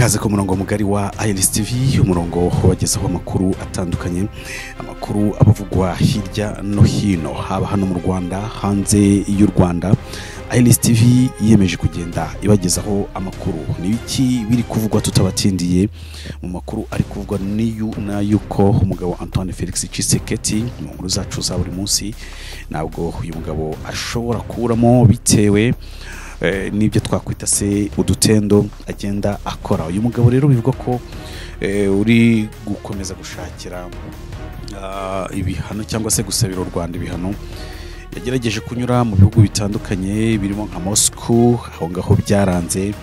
Ikaze ku murongo mugari wa Iris TV, umurongo wagezeho amakuru atandukanye, amakuru abavugwa hirya no hino, haba hano mu Rwanda, hanze y'u Rwanda. Iris TV yiyemeje kugenda ibagezaho amakuru. Ni ibiki biri kuvugwa tutabatindiye mu makuru ari kuvugwa niyu na yuko umugabo Antoine Felix Tshisekedi mu nkuru zacu za buri munsi ntabwo uyu mugabo ashobora kuburamo bitewe n'ibyo twakwita se udutendo agenda akora. Uyu mugabo rero bivugwa ko uri gukomeza gushakira ibihano cyangwa se gusabira u Rwanda ibihano, yagerageje kunyura mu bihugu bitandukanye birimo nka Moscow, aho ngaho byaranze,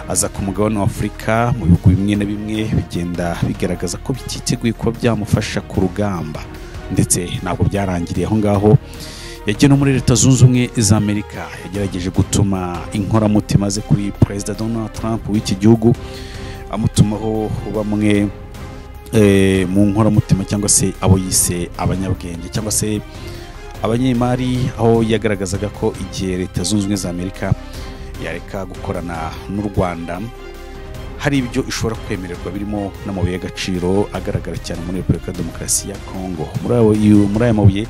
aza ku mugabane wa Afurika mu bihugu bimwe na bimwe bigenda bigaragaza ko bititeguye kuba byamufasha ku rugamba, ndetse ntabwo byarangiriye aho ngaho. Yagiye no muri Leta Zunze Ubumwe za Amerika, yagerageje gutuma inkoramutima ze kuri Perezida Donald Trump w'iki gihugu, amutumaho bamwe mu nkoramutima cyangwa se abo yise abanyabwenge cyangwa se abanyemari, aho yagaragazaga ko igihe Leta Zunze Ubumwe za Amerika yareka gukorana n'u Rwanda hari ibyo ishobora kwemererwa birimo n'amabuye y'agaciro agaragara cyane muri Repubulika ya Demokarasi ya Kongo. Muri aya mabuye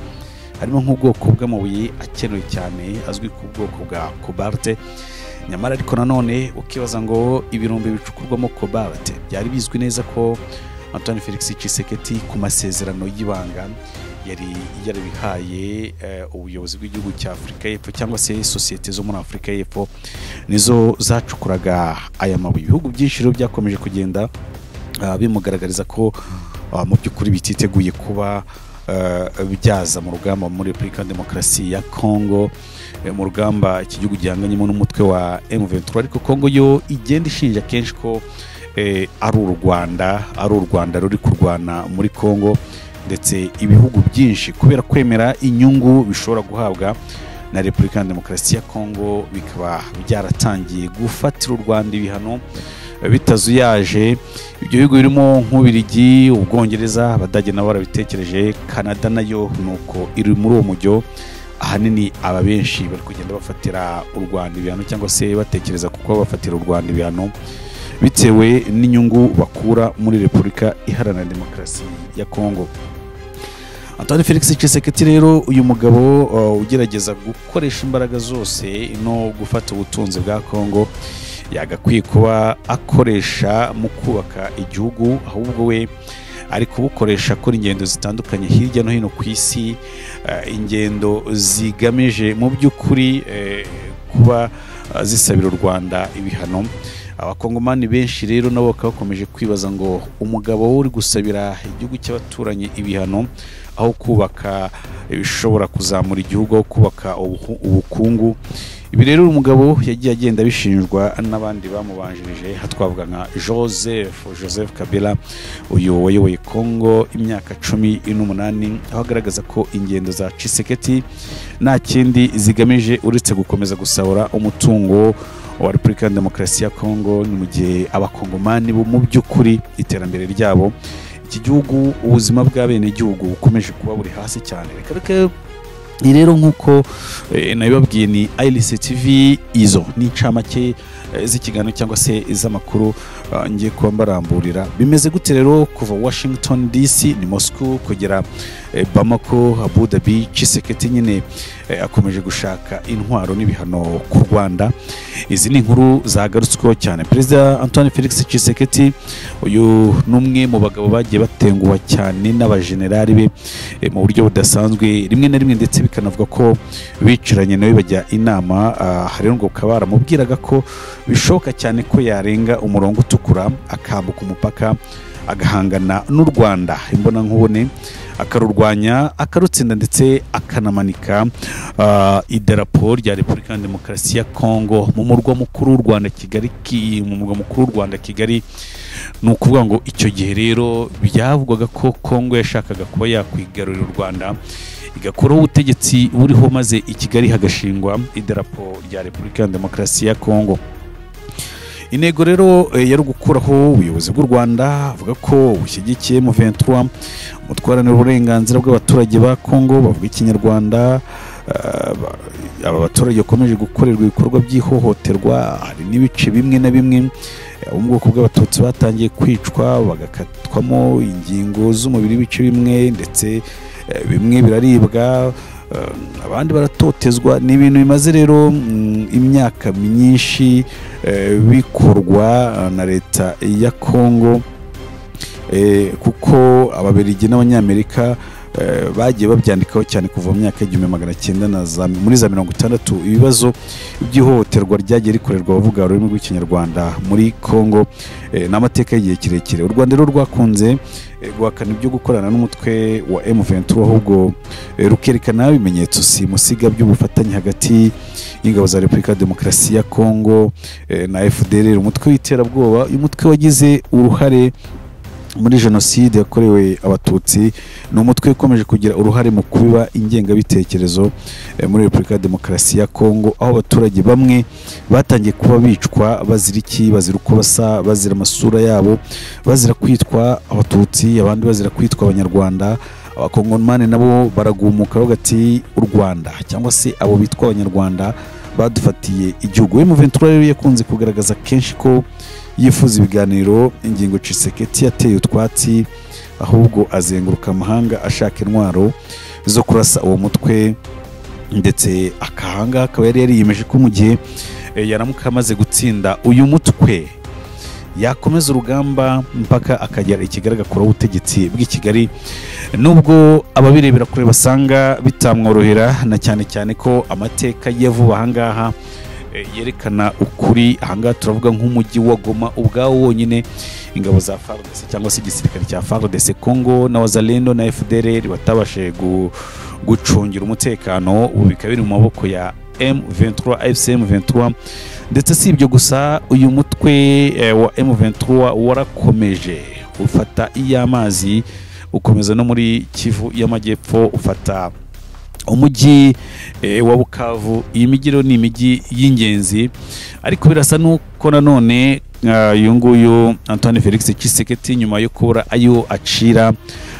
harimo nk'ubwoko bw'amabuye akenewe cyane azwi ku bwoko bwa cobalt. Nyamara ariko nanone ukibaza ngo ibirombe bicukurwamo cobalt byari bizwi neza ko Antoine Felix Tshisekedi ku masezerano y'ibanga yari yarabihaye ubuyobozi bw'igihugu cya Afurika y'Epfo cyangwa se sosiyete zo muri Afurika y'Epfo nizo zacukuraga aya mabuye. Ibihugu byinshi rero byakomeje kugenda bimugaragariza ko mu by'ukuri bititeguye kuba byaza mu rugamba muri Repubulika ya Demokarasi ya Kongo, mu rugamba iki gihugu gihanganyemo n'umutwe wa M23. Ariko Kongo yo igenda ishinja kenshi ko ari u Rwanda ruri kurwana muri Kongo, ndetse ibihugu byinshi kubera kwemera inyungu bishobora guhabwa na Repubulika ya Demokarasi ya Kongo bikaba byaratangiye gufatira u Rwanda ibihano bitazuyaje. Ibyo bihugu birimo nk'Ubirigi, Ubwongereza, Abadage nabo barabitekereje, Canada nayo nuko iri muri uwo mujyo. Ahanini aba benshi bari kugenda bafatira u Rwanda ibihano cyangwa se batekereza kuko bafatira u Rwanda ibihano bitewe n'inyungu bakura muri Repubulika Iharanira Demokarasi ya Kongo. Antoine Felix Tshisekedi rero uyu mugabo ugerageza gukoresha imbaraga zose no gufata ubutunzi bwa Kongo yagakwiye kuba akoresha mu kubaka igihugu, ahubwo we ari kubukoresha akora ingendo zitandukanye hirya no hino ku isi, ingendo zigamije mu by'ukuri kuba zisabira u Rwanda ibihano. Abakongomani benshi rero nabo bakaba bakomeje kwibaza ngo umugabo uri gusabira igihugu cy'abaturanyi ibihano aho kubaka ibishobora kuzamura igihugu, aho kubaka ubukungu. Ibi rero umugabo yagiye agenda bishinjwa n'abandi bamubanjirije, twavuga nka Joseph Kabila, uyu wayoboye Kongo imyaka 18, aho agaragaza ko ingendo za Tshisekedi nta kindi zigamije uretse gukomeza gusahura umutungo wa Repubulika ya Demokarasi ya Kongo. Ni mu gihe abakongomani bo mu by'ukuri iterambere ryabo, iki gihugu, ubuzima bw'abenegihugu bukomeje kuba buri hasi cyane. Reka rero nk'uko nabibabwiye ni Iris TV, izo ni incamake z'ikiganiro cyangwa se iz'amakuru ngiye kuba mbaramburira. Bimeze gute rero kuva Washington DC ni Moscow kugera Bamako, Abu Dhabi, Tshisekedi nyine akomeje gushaka intwaro n'ibihano ku Rwanda. Izi ni inkuru zagarutsweho cyane. Perezida Antoine Felix Tshisekedi uyu n'umwe mu bagabo bagiye batenguwa cyane n'abajenerali be mu buryo budasanzwe, rimwe na rimwe ndetse bikanavuga ko bicaranye nawe bajya inama. Rero ngo bakaba baramubwiraga ko bishoboka cyane ko yarenga umurongo utukura akambuka umupaka agahangana n'u Rwanda imbonankubone, akarurwanya, akarutsinda, ndetse akanamanika idarapo rya Repubulika ya Demokarasi ya Kongo mu murwa mukuru w'u Rwanda Kigali. Mu murwa mukuru w'u Rwanda Kigali, ni ukuvuga ngo icyo gihe rero byavugwaga ko Kongo yashakaga kuba yakwigarurira u Rwanda igakuraho ubutegetsi buriho, maze i Kigali hagashingwa idarapo rya Repubulika ya Demokarasi ya Kongo. Intego rero yari gukuraho ubuyobozi bw'u Rwanda, avuga ko bushyigikiye M23, umutwarane uburenganzira bw'abaturage ba Kongo bavuga ikinyarwanda. Aba baturage bakomeje gukorerwa ibikorwa by'ihohoterwa, hari n'ibice bimwe na bimwe Abo mu bwoko bw'abatutsi batangiye kwicwa, bagakatwamo ingingo z'umubiri ibice bimwe, ndetse bimwe biraribwa, abandi baratotezwa. Ni ibintu bimaze rero imyaka myinshi bikorwa na leta ya Kongo, kuko Ababiligi n'Abanyamerika bagiye babyandikaho cyane kuva mu myaka 1900 muri za 60, ibibazo by'ihohoterwa ryagiye rikorerwa abavuga ururimi rw'Ikinyarwanda muri Kongo n'amateka y'igihe kirekire. U Rwanda rero rwakunze guhakana ibyo gukorana n'umutwe wa M23, ahubwo rukerekana ibimenyetso simusiga by'ubufatanye hagati y'ingabo za Repubulika ya Demokarasi ya Kongo na FDLR, umutwe w'iterabwoba. Uyu mutwe wagize uruhare muri jenoside yakorewe Abatutsi, ni umutwe ukomeje kugira uruhare mu kubiba ingengabitekerezo muri Repubulika ya Demokarasi ya Kongo, aho abaturage bamwe batangiye kuba bicwa bazira iki? Bazira uko basa, bazira amasura yabo, bazira kwitwa Abatutsi, abandi bazira kwitwa Abanyarwanda. Abakongomani nabo baragumuka bavuga ati u Rwanda cyangwa se abo bitwa Abanyarwanda badufatiye igihugu. M23 rero yakunze kugaragaza kenshi ko yifuza ibiganiro, ingingo Tshisekedi yateye utwatsi, ahubwo azenguruka amahanga ashaka intwaro zo kurasa uwo mutwe, ndetse akahanga akaba yari yariyemeje ko mu gihe yaramuka amaze gutsinda uyu mutwe yakomeza urugamba mpaka akagera i Kigali agakuraho ubutegetsi bw'i Kigali, nubwo ababirebera kure basanga bitamworohera, na cyane cyane ko amateka ya vuba ahangaha yerekana ukuri. Ahangaha turavuga nk'umujyi wa Goma ubwawo wonyine, ingabo za FARDC cyangwa se igisirikare cya FARDC Congo na Wazalendo na FDLR batabashije gucungira umutekano, ubu bikaba biri mu maboko ya M23, AFC M23. Ndetse si ibyo gusa, uyu mutwe wa M23 warakomeje ufata iy'amazi, ukomeza no muri Kivu y'Amajyepfo, ufata umujyi wa Bukavu. Iyi mijyi rero ni imijyi y'ingenzi, ariko birasa nuko nanone uyu nguyu Antoine Felix Tshisekedi nyuma yo kubura ayo acira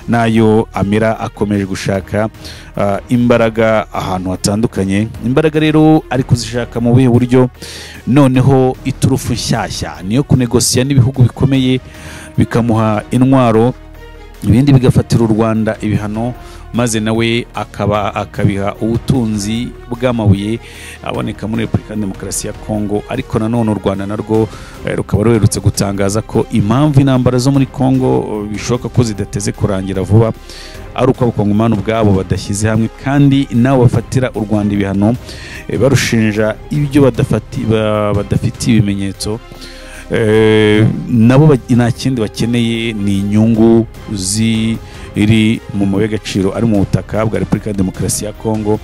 n'ayo amira, akomeje gushaka imbaraga ahantu hatandukanye. Imbaraga rero ari kuzishaka mu buhe buryo? Noneho iturufu nshyashya niyo kunegosiya n'ibihugu bikomeye bikamuha intwaro, ibindi bigafatira u Rwanda ibihano, maze nawe akaba akabiha ubutunzi bw'amabuye aboneka muri Repubulika ya Demokarasi ya Kongo. Ariko nanone u Rwanda narwo rukaba ruherutse gutangaza ko impamvu intambara zo muri Kongo bishoboka ko zidateze kurangira vuba ari uko abakongomani ubwabo badashyize hamwe, kandi nabo bafatira u Rwanda ibihano barushinja ibyo badafitiye ibimenyetso. Nabo nta kindi bakeneye ni inyungu ziri mu mabuye y'agaciro ari mu butaka bwa Repubulika ya Demokarasi ya Kongo.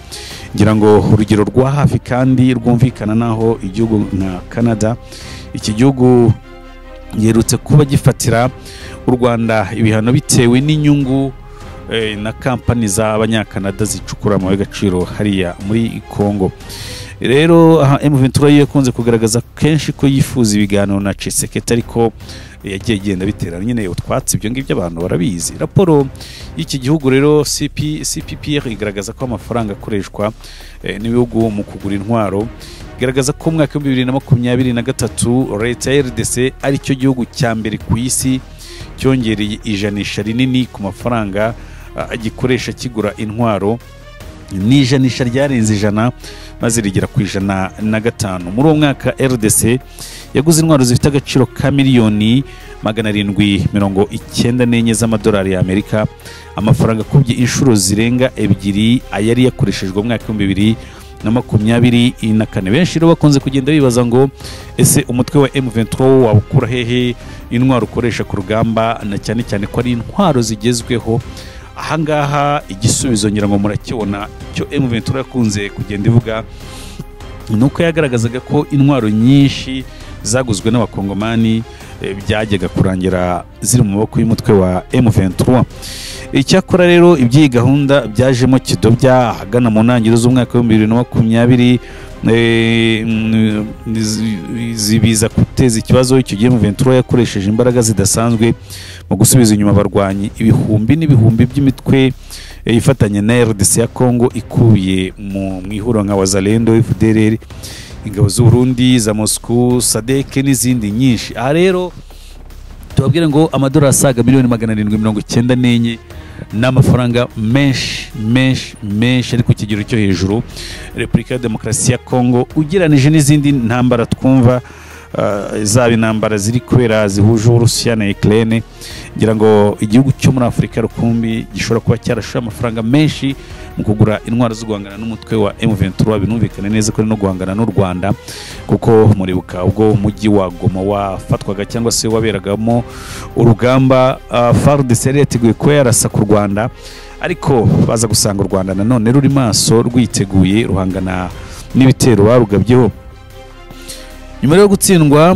Ngira ngo urugero rwa hafi kandi rwumvikana naho igihugu nka Canada, iki gihugu yerutse kuba gifatira u Rwanda ibihano bitewe n'inyungu na kampani z'abanyakanada zicukura amabuye y'agaciro hariya muri Kongo. Rero aha M23 yakunze kugaragaza kenshi ko yifuza ibiganiro na Tshisekedi, ariko yagiye genda bitera nyine utwatsi, ibyo ngibyo abantu barabizi. Raporo y'iki gihugu rero CPPR igaragaza ko amafaranga akoreshwa n'ibihugu mu kugura intwaro, igaragaza ko mu mwaka wa 2023 leta ya RDC ari cyo gihugu cya mbere ku isi cyongereye ijanisha rinini ku mafaranga agikoresha kigura intwaro. Ni ijanisha ryarenze 100 maze rigera ku 105. Muri uwo mwaka RDC yaguze intwaro zifite agaciro ka miliyoni 794 z'amadolari y'Amerika, amafaranga akubye inshuro zirenga 2 ayari yakoreshejwe mu mwaka wa 2024. Benshi rero bakunze kugenda bibaza ngo ese umutwe wa M23 wabukura hehe intwaro ukoresha ku rugamba, na cyane cyane ko ari intwaro zigezweho. Ahangaha igisubizo ngira ngo murakibona, cyo M23 yakunze kugenda ivuga nuko yagaragazaga ko intwaro nyinshi zaguzwe n'abakongomani byajyaga kurangira ziri mu maboko y'umutwe wa M23. Icyakora rero iby'iyi gahunda byajemo kidobya ahagana mu ntangiriro z'umwaka wa 2020, zibiza guteza ikibazo. Icyo gihe M23 yakoresheje imbaraga zidasanzwe mu gusubiza inyuma abarwanyi ibihumbi n'ibihumbi by'imitwe ifatanya na RDC ya Kongo ikubiye mu ihuriro nka Wazalendo, FDLR, Ingabo z'u Burundi, za Moscow, SADC n'izindi nyinshi. Aha rero tubabwire ngo amadolari asaga miliyoni 794 ni amafaranga menshi menshi menshi ari ku kigero cyo hejuru. Repubulika ya Demokarasi ya Kongo, ugereranije n'izindi ntambara twumva, zaba intambara ziri kubera zihuje Uburusiya na Ukraine, ngira ngo igihugu cyo muri Afurika rukumbi gishobora kuba cyarashoye amafaranga menshi mu kugura intwaro zo guhangana n'umutwe wa M23. Binumvikane neza ko ari no guhangana n'u Rwanda, kuko muribuka ubwo umujyi wa Goma wafatwaga cyangwa se waberagamo urugamba, FARDC yari yateguye kuba yarasa ku Rwanda, ariko baza gusanga u Rwanda nanone ruri maso, rwiteguye, ruhangana n'ibitero barugabyeho. Nyuma yo gutsindwa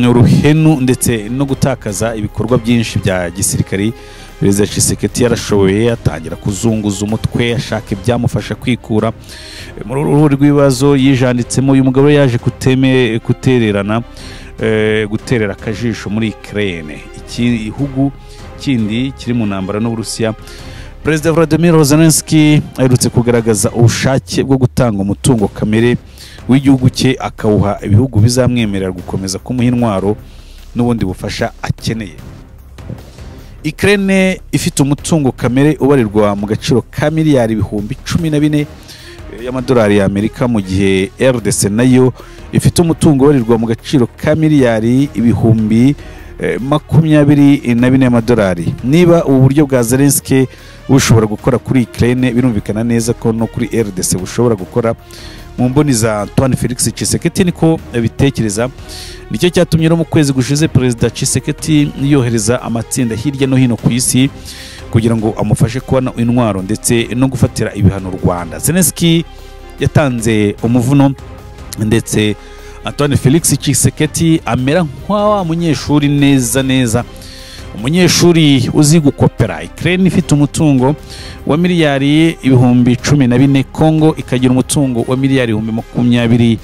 uruhenu ndetse no gutakaza ibikorwa byinshi bya gisirikari, Perezida Tshisekedi yarashoboye atangira kuzunguza umutwe ashaka ibyamufasha kwikura muri uru ruhuri rw'ibibazo yijanditsemo. Uyu mugabo yaje kutererana guterera akajisho muri Ukraine, igihugu kindi kiri mu ntambara n'Uburusiya. Perezida Volodymyr Zelensky aherutse kugaragaza ubushake bwo gutanga umutungo kamere w'igihugu cye, akawuha ibihugu bizamwemerera gukomeza kumuha intwaro n'ubundi bufasha akeneye. Ukraine ifite umutungo kamere ubarirwa mu gaciro ka miliyari 14,000 y'amadolari y'Amerika, mu gihe RDC nayo ifite umutungo ubarirwa mu gaciro ka miliyari 24,000 y'amadolari. Niba ubu buryo bwa Zelensky bushobora gukora kuri Ukraine, birumvikana neza ko no kuri RDC bushobora gukora. Mu mboni za Antoine Felix Tshisekedi niko bitekereza. Nicyo cyatumye no mu kwezi gushize Perezida Tshisekedi yohereza amatsinda hirya no hino ku isi kugira ngo amufashe kubona intwaro ndetse no gufatira ibihano u Rwanda. Zelensky yatanze umuvuno, ndetse Antoine Felix Tshisekedi amera nk'wa munyeshuri neza neza, umunyeshuri uzi gukopera. Ukraine ifite umutungo wa miliyari 14,000, Kongo ikagira umutungo wa miliyari 24,000.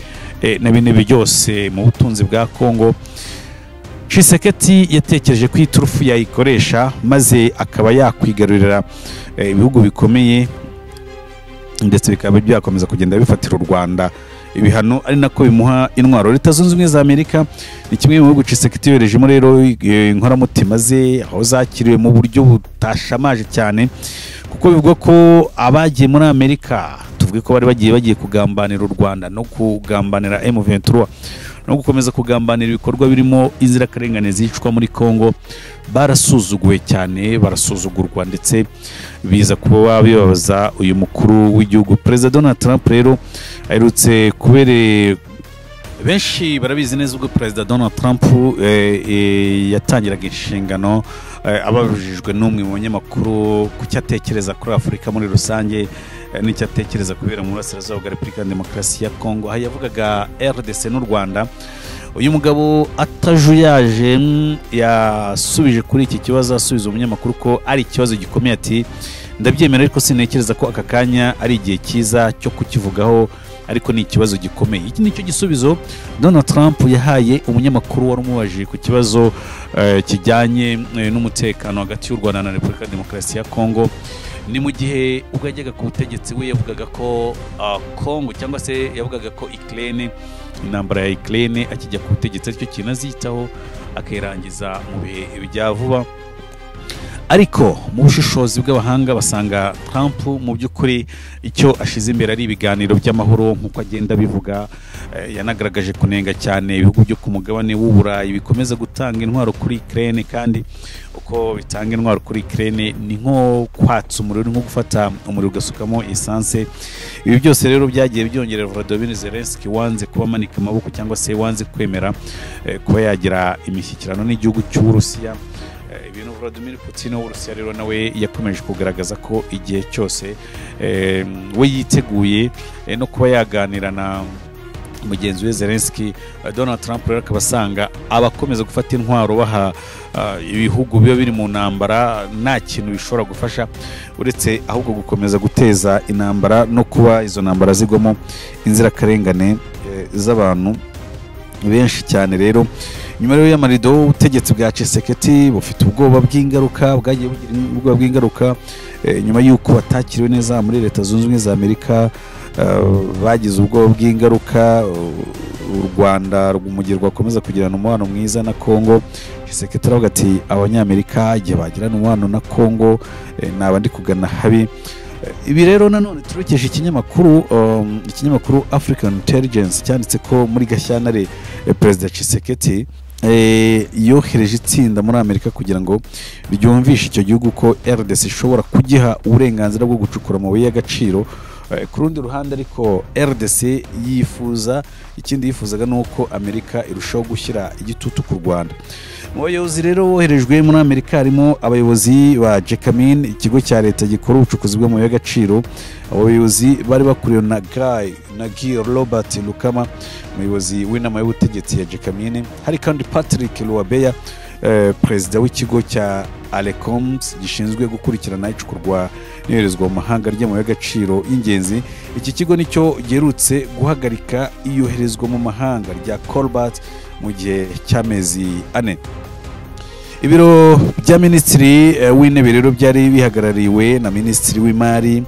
Byose mu butunzi bwa Kongo. Tshisekedi yatekereje ko iturufu yayikoresha maze akaba yakwigarurira ibihugu bikomeye, ndetse bikaba byakomeza kugenda bifatira u Rwanda ibihano, ari nako bimuha intwaro. Leta Zunze Ubumwe za Amerika ni kimwe mu bihugu Tshisekedi yoherejemo rero inkoramutima ze, aho zakiriwe mu buryo butashamaje cyane, kuko bivugwa ko abagiye muri Amerika, tuvuge ko bari bagiye kugambanira u Rwanda no kugambanira M23 no gukomeza kugambanira ibikorwa birimo inzirakarengane zicwa muri Kongo, barasuzuguwe cyane, barasuzugurwa, ndetse biza kuba bibabaza uyu mukuru w'igihugu. Perezida Donald Trump rero aherutse kubere benshi barabizi neza, ubwo Perezida Donald Trump yatangiraga inshingano, ababujijwe n'umwe mu banyamakuru ku cyo atekereza kuri Afurika muri rusange n'icyo atekereza kubera mu burasirazuba bwa Repubulika ya Demokarasi ya Kongo, aho yavugaga RDC n'u Rwanda. Uyu mugabo atajuyaje yasubije kuri iki kibazo, asubiza umunyamakuru ko ari ikibazo gikomeye, ati ndabyemera ariko sintekereza ko aka kanya ari igihe cyiza cyo kukivugaho, ariko ni ikibazo gikomeye. Iki nicyo gisubizo Donald Trump yahaye umunyamakuru wari umubajije ku kibazo kijyanye n'umutekano hagati y'u Rwanda na Repubulika ya Demokarasi ya Kongo. Ni mu gihe ubwo yajyaga ku butegetsi we yavugaga ko Kongo, cyangwa se yavugaga ko Ukraine, intambara ya Ukraine akijya ku butegetsi aricyo kintu azitaho akayirangiza mu bihe bya vuba. Ariko mu bushishozi bw'abahanga basanga Trump mu by'ukuri icyo ashize imbere ari ibiganiro by'amahoro nk'uko agenda abivuga. Yanagaragaje kunenga cyane ibihugu byo ku mugabane w'Uburayi bikomeza gutanga intwaro kuri Ukraine, kandi uko bitanga intwaro kuri Ukraine ni nko kwatsa umuriro, nko gufata umuriro ugasukamo essence. Ibi byose rero byagiye byongerera Volodymyr Zelensky wanze kuba amanika amaboko cyangwa se wanze kwemera kuba yagira imishyikirano n'igihugu cy'Uburusiya. Ibintu Vladimir Putin w'Uburusiya rero nawe yakomeje kugaragaza ko igihe cyose we yiteguye no kuba yaganira na mugenzi we Zelensky. Donald Trump rero akaba asanga abakomeza gufata intwaro baha ibihugu biba biri mu ntambara nta kintu bishobora gufasha uretse ahubwo gukomeza guteza intambara no kuba izo ntambara zigwamo inzirakarengane z'abantu benshi cyane. Rero nyuma rero y'amarido, ubutegetsi bwa Tshisekedi bufite ubwoba bw'ingaruka, bwagiye bugira ubwoba bw'ingaruka nyuma y'uko batakiriwe neza muri Leta Zunze Ubumwe za Amerika. Bagize ubwoba bw'ingaruka u Rwanda mu gihe rwakomeza kugirana umubano mwiza na Congo. Tshisekedi aravuga ati: "Abanyamerika igihe bagirana umubano na Congo, naba ndi kugana habi." Ibi rero nanone turekeje ikinyamakuru African Intelligence cyanditse ko muri Gashyantare, Perezida Tshisekedi yohereje itsinda muri Amerika kugira ngo ryumvishe icyo gihugu ko RDC ishobora kugiha uburenganzira bwo gucukura amabuye y'agaciro. Ku rundi ruhande ariko, RDC yifuza ikindi, yifuzaga ni uko Amerika irushaho gushyira igitutu ku Rwanda. Mu bayobozi rero boherejwe muri Amerika harimo abayobozi ba Gécamines, ikigo cya leta gikora ubucukuzi bw'amabuye y'agaciro. Abo bayobozi bari bakuriwe na Guy Robert Lukama, umuyobozi w'inama y'ubutegetsi ya Gécamines. Hari kandi Patrick Luabeya, perezida w'ikigo cya Alecoms gishinzwe gukurikirana icukurwa n'iyoherezwa mu mahanga ry'amabuye y'agaciro y'ingenzi. Iki kigo nicyo giherutse guhagarika iyoherezwa mu mahanga rya cobalt mu gihe cy'amezi 4. Ibiro bya minisitiri w'intebe rero byari bihagarariwe na minisitiri w'imari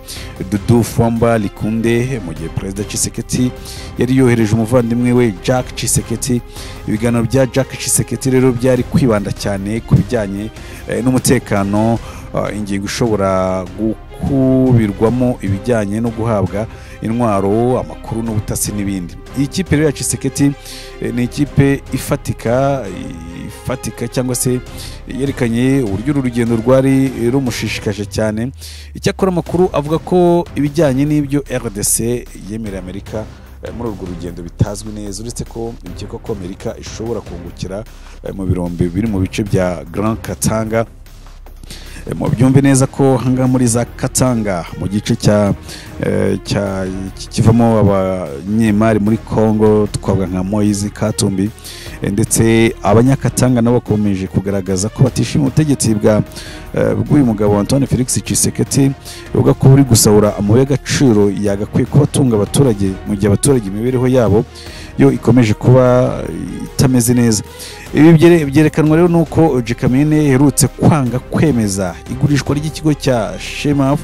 Doudou Fwamba Likunde, mu gihe Perezida Tshisekedi yari yohereje umuvandimwe we Jack Tshisekedi. Ibiganiro bya Jack Tshisekedi rero byari kwibanda cyane ku bijyanye n'umutekano, ingingo ishobora gukubirwamo ibijyanye no guhabwa intwaro, amakuru n'ubutasi n'ibindi. Iyi kipe rero ya Tshisekedi ni ikipe ifatika cyangwa se yerekanye uburyo uru rugendo rwari rumushishikaje cyane. Icyakora amakuru avuga ko ibijyanye n'ibyo RDC yemereye Amerika muri urwo rugendo bitazwi neza, uretse ko bikekwa ko Amerika ishobora kungukira mu birombe biri mu bice bya Grand Katanga. Mu byumve neza ko ahangaha muri za Katanga, mu gice cya kivamo abanyemari muri Congo, twavuga nka Moise Katumbi, ndetse abanyakatanga nabo bakomeje kugaragaza ko batishimiye ubutegetsi bw'uyu mugabo Antoine Felix Tshisekedi, buvuga ko buri gusahura amabuye y'agaciro yagakwiye kuba atunga abaturage, mu gihe abaturage imibereho yabo yo ikomeje kuba itameze neza. Ibi byerekanwa rero nuko Gécamines iherutse kwanga kwemeza igurishwa ry'ikigo cya Chemaf.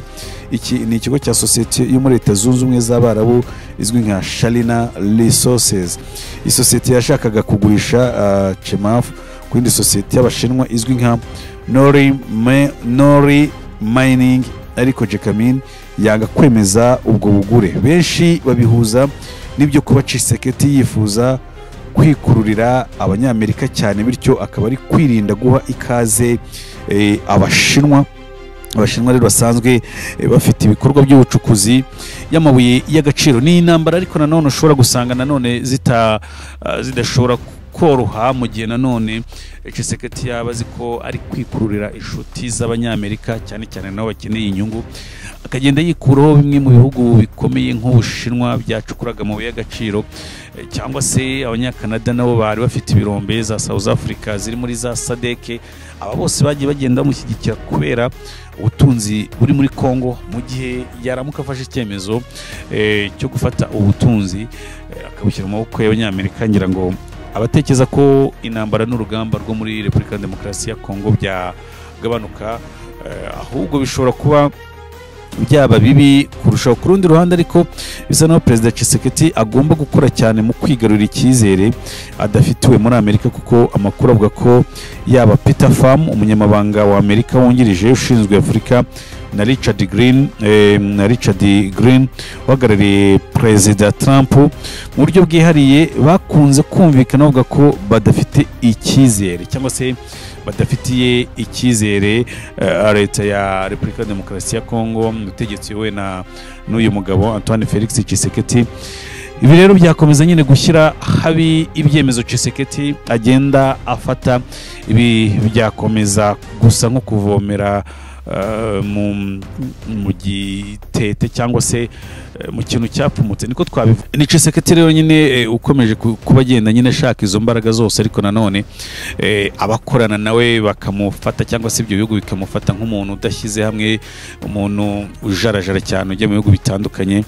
Iki ni ikigo cya sosiyete yo muri Leta Zunze Ubumwe z'Abarabu izwi nka Sharina Resources. Isosiyete yashakaga kugurisha Chemaf ku yindi sosiyete y'Abashinwa izwi nka Nori Mining, ariko Gécamines yanga kwemeza ubwo bugure. Benshi babihuza n'ibyo kuba Tshisekedi yifuza kwikururira Abanyamerika cyane, bityo akaba ari kwirinda guha ikaze Abashinwa. Abashinwa rero basanzwe bafite ibikorwa by'ubucukuzi y'amabuye y'agaciro. Ni intambara ariko nanone ushobora gusanga nanone zidashobora koroha, mu gihe nanone Tshisekedi yaba azi ko ari kwikururira inshuti z'Abanyamerika cyane cyane, nabo bakeneye inyungu, akagenda yikuraho bimwe mu bihugu bikomeye nk'Ubushinwa byacukuraga amabuye y'agaciro, cyangwa se Abanyakanada nabo bari bafite ibirombe, za South Africa ziri muri za SADC. Aba bose bagiye bagenda bamushyigikira kubera ubutunzi buri muri Congo. Mu gihe yaramuka afashe icyemezo cyo gufata ubutunzi, akabushyira mu maboko y'Abanyamerika, ngira ngo abatekereza ko intambara n'urugamba rwo muri Repubulika ya Demokarasi ya Congo byagabanuka, ahubwo bishobora kuba byaba bibi kurushaho. Ku rundi ruhande ariko, bisa naho Perezida Tshisekedi agomba gukora cyane mu kwigarurira icyizere adafitiwe muri Amerika, kuko amakuru avuga ko yaba Peter Pham, umunyamabanga wa Amerika wungirije ushinzwe Afurika, na Richard Green uhagarariye Perezida Trump mu buryo bwihariye, bakunze kumvikana bavuga ko badafite icyizere cyangwa se badafitiye icyizere leta ya Repubulika ya Demokarasi ya Kongo, ubutegetsi we na n'uyu mugabo Antoine Felix Tshisekedi. Ibi rero byakomeza nyine gushyira habi ibyemezo Tshisekedi agenda afata. Ibi byakomeza gusa nko kuvomera mu gitete cyangwa se mu kintu cyapfumutse, niko twabivuga. Ni Tshisekedi rero nyine ukomeje kuba agenda nyine ashaka izo mbaraga zose, ariko nanone abakorana nawe bakamufata, cyangwa se ibyo bihugu bikamufata nk'umuntu udashyize hamwe, umuntu ujarajara cyane ujya mu bihugu bitandukanye.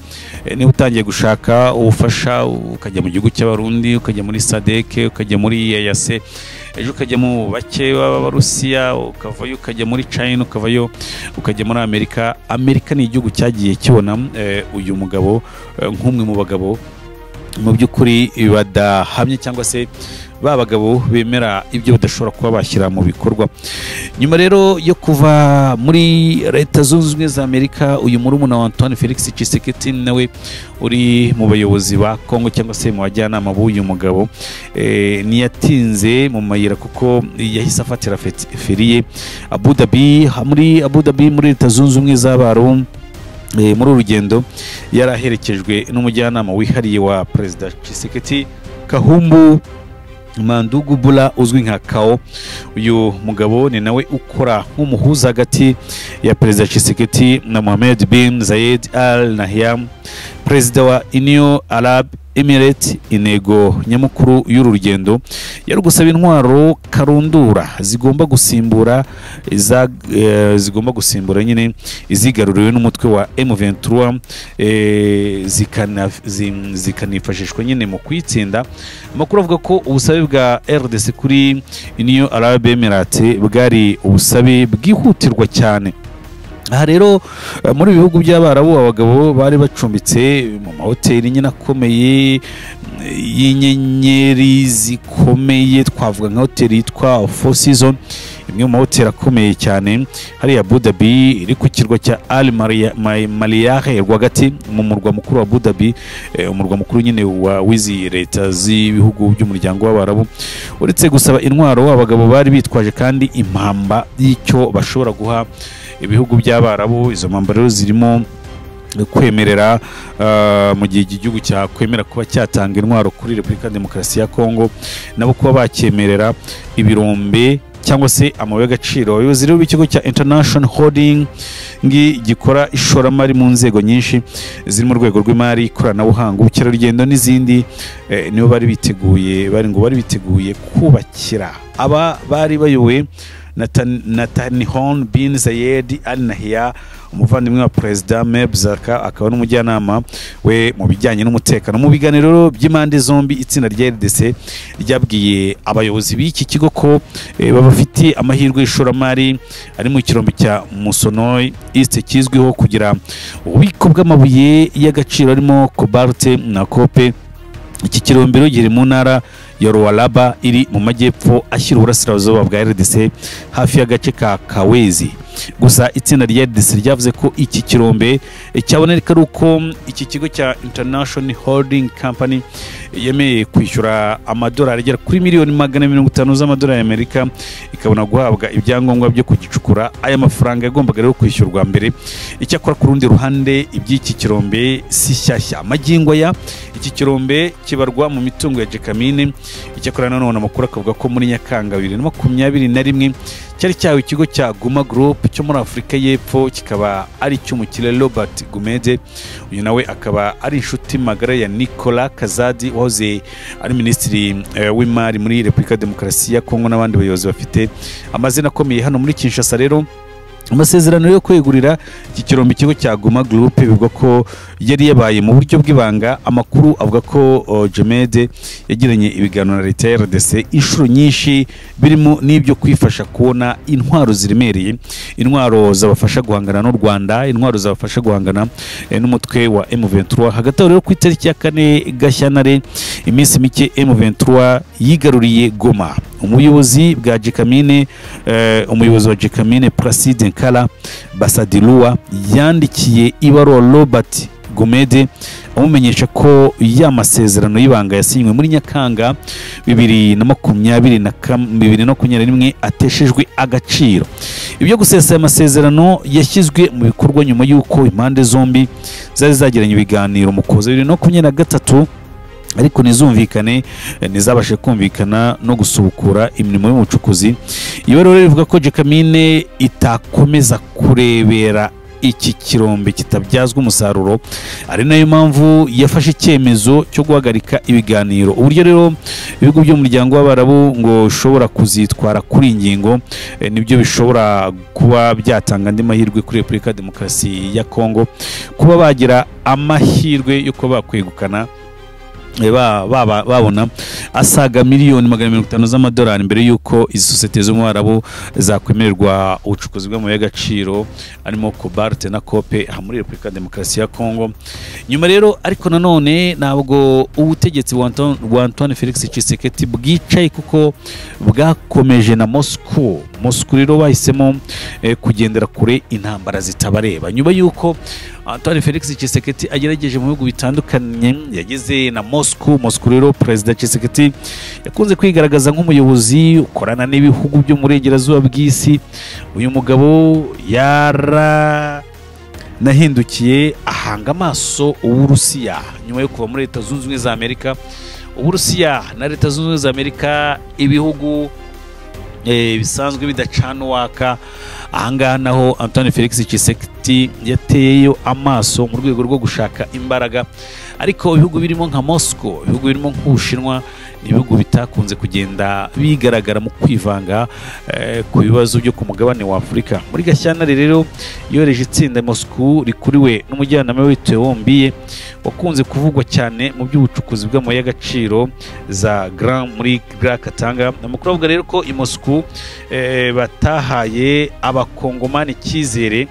Niba utangiye gushaka ubufasha, ukajya mu gihugu cy'Abarundi, ukajya muri SADC, ukajya muri EAC, ejo ukajya mu bake b'Abarusiya, ukavayo ukajya muri China, ukavayo ukajya muri Amerika. Amerika ni igihugu cyagiye kibona uyu uyu mugabo nk'umwe mu bagabo mu by'ukuri badahamye cyangwa se ba bagabo bemera ibyo badashobora kuba bashyira mu bikorwa. Nyuma rero yo kuva muri Leta Zunze Ubumwe za Amerika, uyu murumuna wa Antoine Felix Tshisekedi nawe uri mu bayobozi ba Kongo cyangwa se mu bajyanama b'uyu mugabo, ntiyatinze mu mayira kuko yahise afatira feriye Abu Dhabi, muri Abu Dhabi muri Leta Zunze Ubumwe z'Abarabu. Muri uru rugendo yari aherekejwe n'umujyanama wihariye wa Perezida Tshisekedi, Kahumbu Mandugu Bula uzwi nka Kao. Uyu mugabo ni nawe ukora nk'umuhuza hagati ya Perezida Tshisekedi na Mohammed bin Zayed Al Nahyan, Perezida wa Union Arab Emirates. Intego nyamukuru y'uru rugendo yari gusaba intwaro karundura zigomba gusimbura zigomba gusimbura nyine izigaruriwe n'umutwe wa M23, zikanifashishwa nyine mu kwitsinda. Amakuru avuga ko ubusabe bwa RDC kuri Union Arab Emirates bwari ubusabe bwihutirwa cyane. Aha rero muri bihugu by'Abarabu abagabo bari bacumbitse mu mahoteli nyine akomeye y'inyenyeri zikomeye, twavuga nka hoteli yitwa Four Seasons, imwe mu mahoteli akomeye cyane hariya Abu Dhabi, iri ku kirwa cya Al Maliyah rwagati mu murwa mukuru wa Abu Dhabi, umurwa mukuru nyine wa w'izi leta z'ibihugu by'umuryango w'Abarabu. Uretse gusaba intwaro, abagabo bari bitwaje kandi impamba y'icyo bashobora guha ibihugu by'Abarabu. Izo mpamba rero zirimo kwemerera mu gihe igihugu cyakwemera kuba cyatanga intwaro kuri Repubulika Demokarasi ya Kongo, nabo kuba bakemerera ibirombe cyangwa se amabuye y'agaciro. Abayobozi rero b'ikigo cya International Holding gikora ishoramari mu nzego nyinshi ziri mu rwego rw'imari, ikoranabuhanga, ubukerarugendo n'izindi, nibo bari biteguye, bari biteguye kubakira aba bari bayobowe Natanihon bin Zayed Al Nahyan, umuvandimwe wa Perezida Mebzaka, akaba n'umujyanama we mu bijyanye n'umutekano. Mu biganiro by'impande zombi, itsinda rya RDC ryabwiye abayobozi b'iki kigo ko babafitiye amahirwe y'ishoramari ari mu kirombe cya Musonoi East kizwiho kugira ububiko bw'amabuye y'agaciro arimo cobalt na kope. Iki kirombe giri mu ntara ya Lualaba iri mu majyepfo ashyira uburasirazuba bwa RDC hafi y'agace ka Kawezi. Gusa itsinda rya RDC ryavuze ko iki kirombe cyaboneka ari uko iki kigo cya International Holding Company yemeye kwishyura amadolari agera kuri 150,000,000 z'amadolari y'Amerika, ikabona guhabwa ibyangombwa byo kugicukura. Aya mafaranga yagombaga rero kwishyurwa mbere. Icyakora ku rundi ruhande, iby'iki kirombe si shyashya. Magingo ya iki kirombe kibarwa mu mitungo ya Jekamine. Icyakora nanone amakuru akavuga ko muri Nyakanga 2021 cyari cyawe ikigo cya Guma Group cyo muri Afurika y'Epfo, kikaba ari cy'umukire Robert Gumede. Uyu nawe akaba ari inshuti magara ya Nicolas Kazadi wahoze ari minisitiri w'imari muri Repubulika Demokarasi ya Kongo n'abandi bayobozi bafite amazina akomeye hano muri Kinshasa. Rero amasezerano yo kwegurira iki kirombe ikigo cya Guma Group bivugwa ko yari yabaye mu buryo bw'ibanga. Amakuru avuga ko Jemede yagiranye ibiganiro na leta ya RDC inshuro nyinshi, birimo n'ibyo kwifasha kubona intwaro ziremereye, intwaro zabafasha guhangana n'u Rwanda, intwaro zabafasha guhangana n'umutwe wa M23. Hagati aho rero ku itariki ya 4 Gashyantare, iminsi mike M23 yigaruriye Goma. Umuyobozi bwa Jekamine, umuyobozi wa Jekamine Placide Nkala Basadilua yandikiye ibaruwa Robert Gumede amumenyesha ko ya masezerano y'ibanga yasinywe muri Nyakanga 2021 ateshejwe agaciro. Ibyo gusesa aya masezerano yashyizwe mu bikorwa nyuma y'uko impande zombi zari zagiranye ibiganiro mu Kuboza 2023, ariko nizumvikane, nizabashe kumvikana no gusubukura imirimo y'ubucukuzi. Iyo rero rivuga ko Jekamine itakomeza kurebera iki kirombe kitabyazwa umusaruro, ari nayo mpamvu yafashe icyemezo cyo guhagarika ibiganiro. Uburyo rero ibihugu by'umuryango w'Abarabu ngo ushobora kuzitwara kuri ingingo nibyo bishobora kuba byatanga andi mahirwe kuri Repubulika Demokarasi ya Kongo kuba bagira amahirwe yo kuba bakwegukana babona asaga miliyoni 150 z'amadolari mbere y'uko izi sosiyete zo mu Barabu zakwemererwa ubucukuzi bw'amabuye y'agaciro arimo cobalt na copper aha muri Repubulika ya Demokarasi ya Kongo. Nyuma rero ariko nanone ntabwo ubutegetsi bwa Antoine Felix Tshisekedi bwicaye, kuko bwakomeje na Moscow. Moscow rero bahisemo kugendera kure intambara zitabareba. Nyuma y'uko Antoine Felix Tshisekedi agerageje mu bihugu bitandukanye, yageze na Moscow. Moscow rero, Perezida Tshisekedi yakunze kwigaragaza nk'umuyobozi ukorana n'ibihugu byo mu burengerazuba bw'isi. Uyu mugabo yaranahindukiye ahanga amaso Uburusiya nyuma yo kuva muri Leta Zunze Ubumwe za Amerika. Uburusiya na Leta Zunze Ubumwe za Amerika, ibihugu bisanzwe bidacana uwaka. Ahangaha naho Antoine Felix Tshisekedi yateyeyo amaso mu rwego rwo gushaka imbaraga, ariko ibihugu birimo nka Moscow, ibihugu birimo nk'Ubushinwa, ni ibihugu bitakunze kugenda bigaragara mu kwivanga ku bibazo byo ku mugabane wa Afurika. Muri Gashyantare rero yohereje itsinda Moscow rikuriwe n'umujyanama we Theo Mbiye, wakunze kuvugwa cyane mu by'ubucukuzi bw'amabuye y'agaciro za Grand muri Grand Katanga. Amakuru avuga rero ko i Moscow batahaye abakongomani icyizere,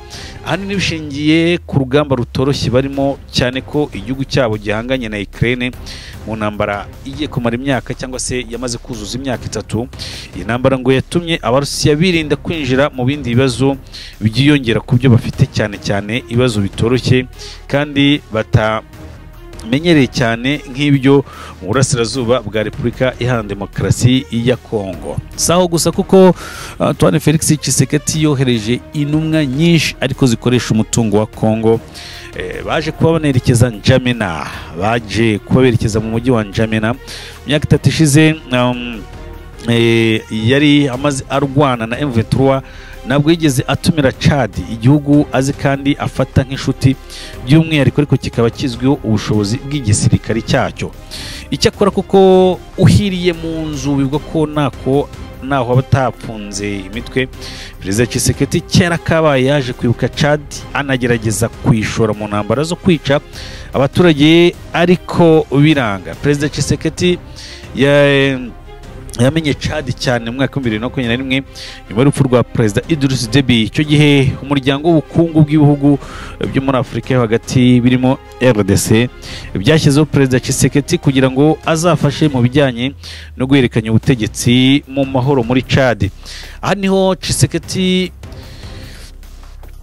ahanini bishingiye ku rugamba rutoroshye barimo, cyane ko igihugu cyabo gihanganye na Ukraine mu ntambara igiye kumara imyaka cyangwa se yamaze kuzuza imyaka 3. Iyi ntambara ngo yatumye Abarusiya birinda kwinjira mu bindi bibazo byiyongera ku byo bafite, cyane cyane ibibazo bitoroshye kandi batamenyereye cyane nk'ibyo mu burasirazuba bwa Repubulika Iharanira Demokarasi ya Kongo. Si aho gusa, kuko Antoine Felix Tshisekedi yohereje intumwa nyinshi ariko zikoresha umutungo wa Kongo. Baje kuba banerekeza N'Djamena, baje kuba berekeza mu mujyi wa N'Djamena. Mu myaka 3 ishize yari amaze arwana na M23, ntabwo yigeze atumira Chad, igihugu azi kandi afata nk'inshuti by'umwihariko, ariko kikaba kizwiho ubushobozi bw'igisirikare cyacyo. Icyakora kuko uhiriye mu nzu bivugwa ko nako naho aba atapfunze imitwe, Perezida Tshisekedi kera kabaye yaje kwibuka Chad, anagerageza kuyishora mu ntambara zo kwica abaturage ariko biranga. Perezida Tshisekedi yamenye Chad cyane mu mwaka wa 2021 nyuma y'urupfu rwa Perezida Idriss Deby. Icyo gihe umuryango w'ubukungu bw'ibihugu byo muri Afurika yo hagati birimo RDC byashyizeho Perezida Tshisekedi kugira ngo azafashe mu bijyanye no guhererekanya ubutegetsi mu mahoro muri Chad. Aha niho Tshisekedi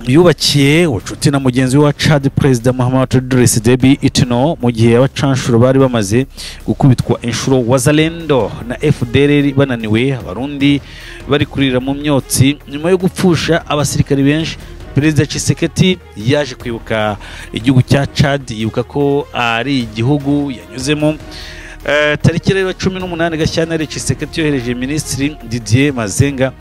yubakiye ubucuti na mugenzi we wa Chad, Perezida Mahamat Idriss Deby Itno, mu gihe abacanshuro bari bamaze gukubitwa inshuro, Wazalendo na FDLR bananiwe, Abarundi bari kurira mu myotsi nyuma yo gupfusha abasirikari benshi. Perezida Tshisekedi yaje kwibuka igihugu cya Chad, yibuka ko ari igihugu yanyuzemo. Tariki rero 18 Gashyantare, Tshisekedi yohereje Minisitiri Didier Mazenga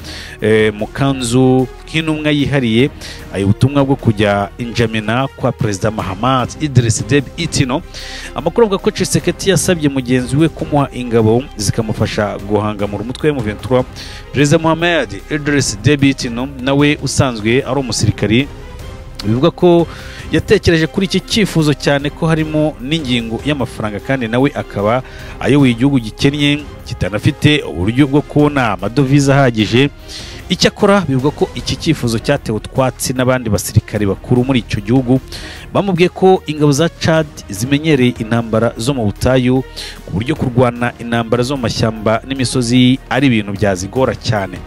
Mukanzu nk'intumwa yihariye, ayo ubutumwa bwo kujya N'Djamena kwa Perezida Mahamat Idriss Deby Itno. Amakuru avuga ko Tshisekedi yasabye mugenzi we kumuha ingabo zikamufasha guhangamura umutwe wa M23. Perezida Mohamed Idriss Deby Itno nawe usanzwe ari umusirikari, bivuga ko yatekereje kuri iki cyifuzo, cyane ko harimo n'ingingo y'amafaranga, kandi nawe akaba ayoboye igihugu gikennye kitanafite uburyo bwo kubona amadovize ahagije. Icyakora bivuga ko iki cyifuzo cyatewe utwatsi n'abandi basirikari bakuru muri icyo gihugu, bamubwiye ko ingabo za Chad zimenyereye intambara zo mu butayu, ku buryo kurwana intambara zo mu mashyamba n'imisozi ari ibintu byazigora cyane.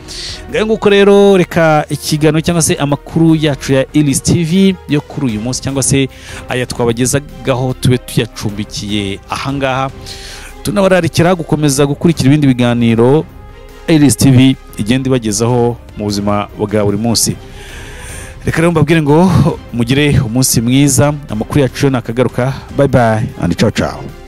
Ngayo nguko rero, reka ikiganiro cyangwa se amakuru yacu ya Iris TV yo kuri uyu munsi, cyangwa se aya twabagezagaho, tube tuyacumbikiye ahangaha, tunabararikira gukomeza gukurikira ibindi biganiro Iris TV igenda ibagezaho mu buzima bwa buri munsi. Reka rero mbabwire ngo mugire umunsi mwiza. Amakuru yacu nakagaruka. Bye bye and ciao ciao.